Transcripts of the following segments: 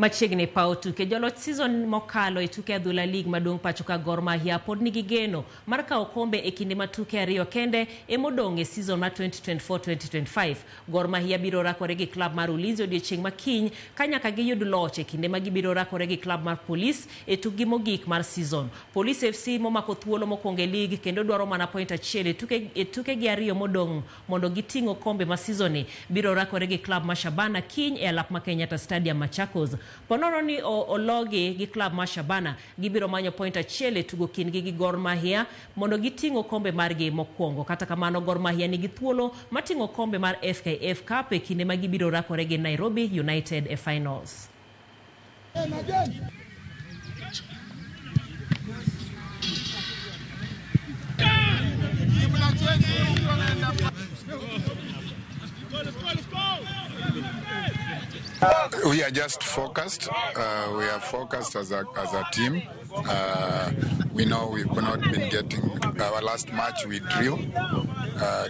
Machiegni paw tuke joloch season mokalo e tuke adhula league maduong' pacho ka Gor Mahia pod nigi geno mar kawo kombe e kinde ma tuke ariyo kende emodong' e season mar 2024-2025. Gor Mahia biro rakore gi klab mar Ulinzi odiochieng' ma kiny ka nyaka giyud loch e kinde ma gibiro rakore gi klab mar Police e tukgi mogik mar season. Police FC momako thuolo mokwongo e league kendo dwaro mana point achiel e tukegi ariyo modong' mondo giting' okombe ma season ni biro rakore gi klab mar Shabana kiny e alap ma Kenyatta Stadium Machakos. Ponono ni ologi gi klab mar Shabana, gibiro manyo point achiel e tugo kindgi gi Gor Mahia mondo giting' okombe margi mokwongo. Kata kamano, Gor Mahia nigi thuolo mar ting'o okombe mar FKF Cup e kinde ma gibiro rakore gi Nairobi United e finals. We are just focused. We are focused as a team. We know we've not been getting our last match. We drew.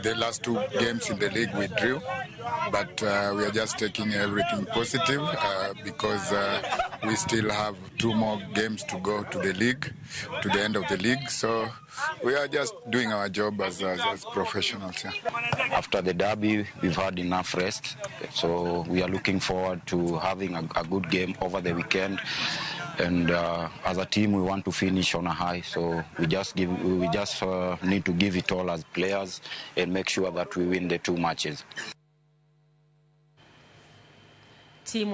The last two games in the league we drew, but we are just taking everything positive because we still have two more games to go to the league, to the end of the league. So we are just doing our job as professionals. Yeah. After the derby, we've had enough rest, so we are looking forward to having a good game over the weekend. And as a team, we want to finish on a high. So we just need to give it all as players and make sure that we win the two matches. Team